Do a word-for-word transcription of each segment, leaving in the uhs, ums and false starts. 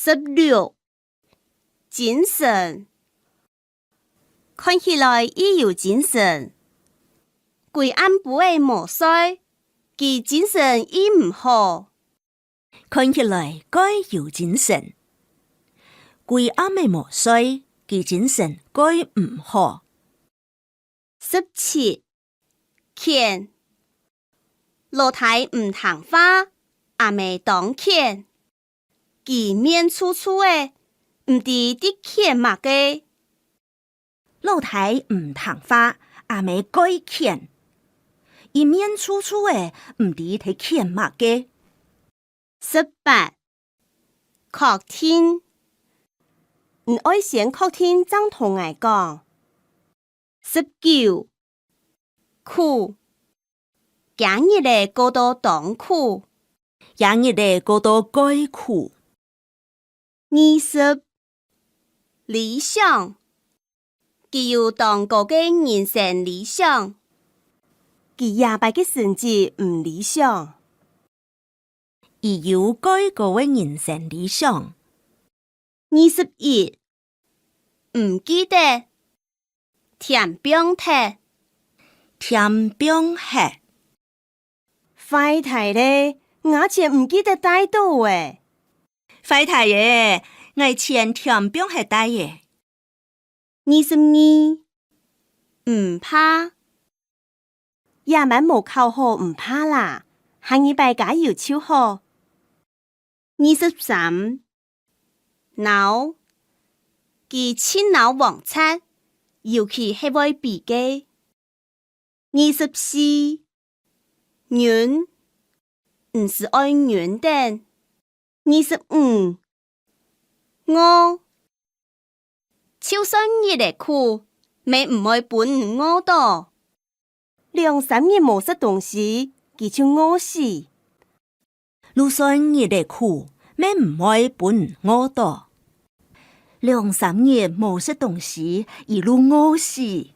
十六，精神。看起來異有精神。歸暗晡仔無睡，佢精神異毋好。看起來蓋有精神。歸暗仔無睡，佢精神蓋毋好。 十七，譴。老弟毋聽話，阿姆當譴。佢面臭臭仔，毋知在譴麼个。老弟毋聽話，阿姆蓋譴。佢面臭臭仔，毋知在譴麼个。 十八，確定。你愛先確定正同𠊎講。十九，苦。今日仔過到當苦。今日仔過到蓋苦。二十，理想。佢有當高个人生理想。佢這擺个成績毋理想。 佢有蓋高个人生理想。二十一，毋記得，添放忒，添放忒。壞忒咧，𠊎錢毋記得帶著欸。壞忒欸，𠊎錢添放忒帶欸。 二十二，毋怕。這滿無考好毋怕啦，下二擺加油就好。二十三，惱。佢盡惱王賊，尤其係會比个。二十四，忍。毋使愛忍等。 二十五，餓。就算日仔苦，乜毋會分你餓著。兩三日無食東西，佢就餓死。就算日仔苦，乜毋會分你餓著。兩三日無食東西，佢就餓死。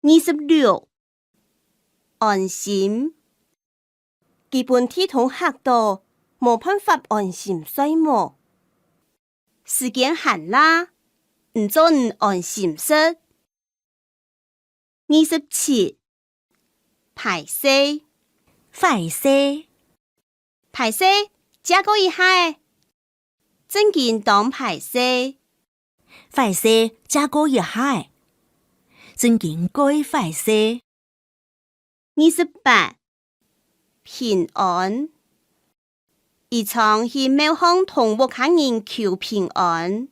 二十六，安心。佢分地動嚇著，無辦法安心睡目。時間還罅，你做你安心食。二十七，敗勢。壞勢。敗勢，借過一下仔。 正經當敗勢。壞勢，借過一下仔。正經蓋壞勢。二十八，平安。佢常去廟項同屋下人求平安。